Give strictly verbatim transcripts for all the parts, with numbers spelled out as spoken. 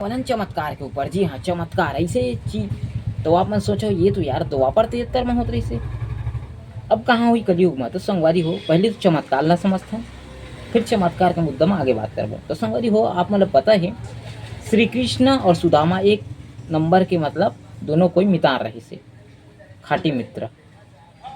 वालन चमत्कार के ऊपर। जी हाँ, चमत्कार ऐसे चीज। तो आप मन सोचो, ये तो यार द्वापर त्रेतर में होत रहिसे, अब कहाँ हुई कलयुग में? तो संगवारी हो, पहले तो चमत्कार ला समझथन, फिर चमत्कार के मुद्दा में आगे बात करबो। तो संगवारी हो, आप मतलब पता है, श्री कृष्ण और सुदामा एक नंबर के, मतलब दोनों कोई मितान रहिसे, खाटी मित्र।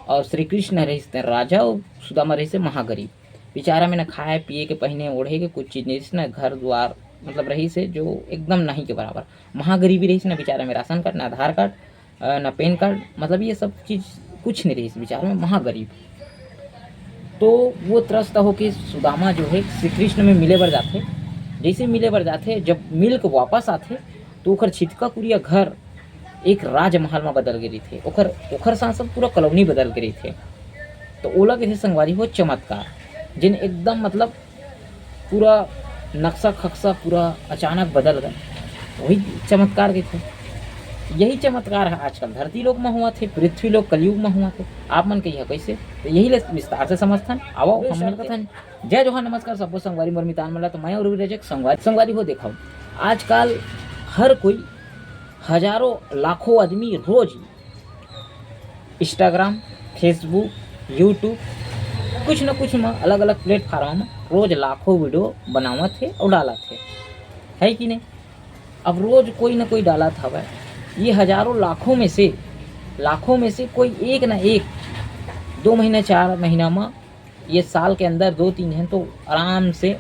और श्री कृष्ण रहिस ते राजा, और सुदामा रहिसे महागरीब। बेचारा में न खाए पिए के, पहने ओढ़े के कुछ चीज नहीं रहिस, न घर द्वार मतलब रहिसे, जो एकदम नहीं के बराबर। महागरीबी रहिस, न बेचारा में राशन कार्ड, न आधार कार्ड, अ, न पैन कार्ड, मतलब ये सब चीज कुछ नहीं रहिस बेचारा में, महागरीब। तो वो त्रस्त होके सुदामा जो है श्री कृष्ण में मिले बर जाथे। जैसे मिले बर जाथे, जब मिल के वापस आथे, तो ओकर छितका कुरिया घर एक राजमहल में बदल गे रहिथे। ओकर, ओकर साथ साथ पूरा कॉलोनी बदल गे रहिथे। तो ओला कहिथे संगवारी हो चमत्कार, जेन एकदम मतलब पूरा नक्शा खक्शा पूरा अचानक बदल गए, वही चमत्कार कहिथे। यही चमत्कार है आजकल धरती लोक में हुआ थे, पृथ्वी लोक कलयुग में हुआ थे। आप मन कहिए कैसे? तो यही ले विस्तार से समझथन। आओ, हम मिलथन। जय जोहार, नमस्कार सबो संगवारी मोर मितान मन ला। तो मैं और रजक संगवारी, संगवारी हो देखो, आजकल हर कोई हजारों लाखों आदमी रोज Instagram, Facebook, YouTube, कुछ न कुछ में अलग अलग प्लेटफॉर्म में रोज लाखों वीडियो बनावत हे और डालत हे, है कि नहीं? अब रोज कोई ना कोई डालत हवय। ये हजारों लाखों में से, लाखों में से कोई एक ना एक दो महीना चार महीना में, ये साल के अंदर दो तीन झन तो आराम से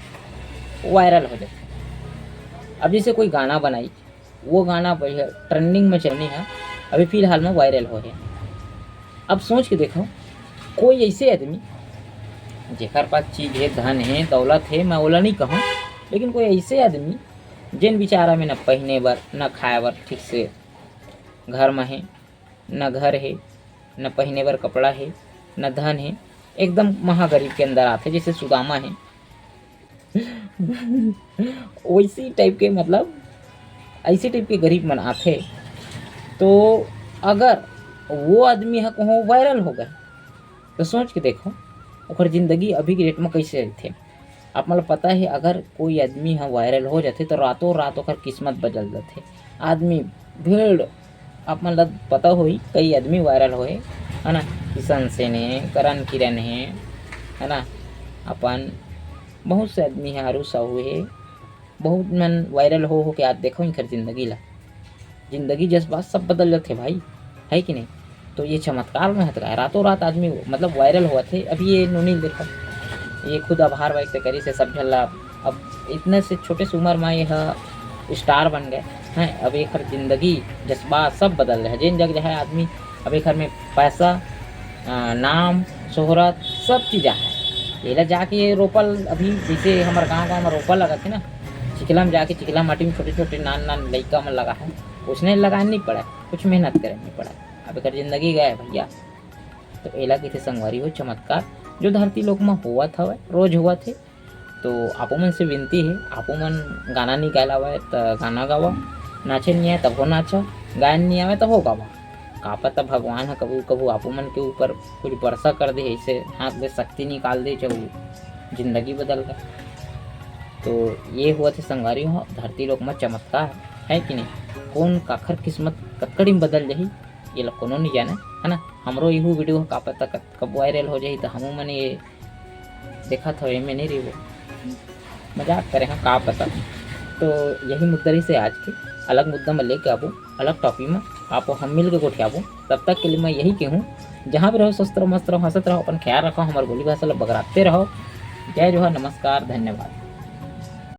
वायरल हो जाथे। अब जैसे कोई गाना बनाई, वो गाना बढ़िया ट्रेंडिंग में चलनी है, अभी फिलहाल में वायरल हो है। अब सोच के देखो, कोई ऐसे आदमी जेकर पास चीज है, धन है, दौलत है, मैं ओला नहीं कहूँ, लेकिन कोई ऐसे आदमी जेन बेचारा में न पहने बर, न खाए बर ठीक से घर में है, न घर है, न पहने बर कपड़ा है, न धन है, एकदम महागरीब के अंदर आथे, जैसे सुदामा है। वैसी टाइप के, मतलब ऐसी टाइप के गरीब मन आथे। तो अगर वो आदमी ह कहूँ वायरल हो गए, तो सोच के देखो, ओकर जिंदगी अभी के डेट में कैसे रहिथे। आप मन ल पता है, अगर कोई आदमी ह वायरल हो जाथे, तो रातों रात ओकर किस्मत बदल जाथे। आदमी भीड़, आप मन ल पता होही, कई आदमी वायरल होए, है ना? किशन सेन हे, करण किरण हे, है ना? अपन बहुत से आदमी हे, आरू साहू हे, बहुत मन वायरल हो हो के आज देखो इनकर जिंदगी ला। जिंदगी जज्बात सब बदल जाथे भाई, है कि नहीं? तो ये चमत्कार में हत काय, रातों रात आदमी मतलब वायरल होवत हे। अब ये नोनी देखो, ये खुद आभार व्यक्त करिस हे सब झन ला। अब इतने से छोटे से उम्र में ये ह स्टार बन गए हैं। अब एकर जिंदगी जज्बात सब बदल रहे, जेन जग जाए आदमी, अब एकर में पैसा, अ, नाम, शोहरत, सब चीज आहे। एला जाके ये रोपल, अभी जैसे हमर गांव, गांव में रोपल लगत हे ना, चिखला में जाके, चिखला माटी में छोटे छोटे नान नान लइका मन लगा है, उसने लगाए नहीं पड़ा, कुछ मेहनत करे नहीं पड़ा। अब एकर जिंदगी गए भैया। तो एला कहिथे संगवारी हो चमत्कार, जो धरती लोक में होवत हवय, रोज होवत हे। तो आपो मन से विनती हे, आपो मन गाना नहीं गाए ल आवय त गाना गावा, नाचे नहीं आए तभो नाचा, गायन नहीं आवे तभो गावा। का पता भगवान ह कभू कभू आपो मन के ऊपर कुछ बरसा कर दे, ऐसे हाथ ले शक्ति निकाल दे, जो जिंदगी बदल गए। तो ये होवत हे संगवारी हो धरती लोक में चमत्कार, है कि नहीं? कौन काखर किस्मत कतका दिन बदल जाही, ये ला कोनो नहीं जाने, है ना? हमरो इहू वीडियो ह का पता कब, कब वायरल हो जाही, तो हमू मन ये देखत हव, एमे नहीं रहिबो, मजाक करे हाँ, का पता। तो यही मुद्दा रहिसे आज के, अलग मुद्दा में लेके आबो, अलग टॉपिक में आपो हम मिल के गोठियाबो। तब तक के लिए मैं यही कहूँ, जहाँ भी रहो स्वस्थ रहो, मस्त रहो, हंसत रहो, अपन ख्याल रखो, हमारे बोली भाषा ला बगराते रहो। जय जोहार, नमस्कार, धन्यवाद।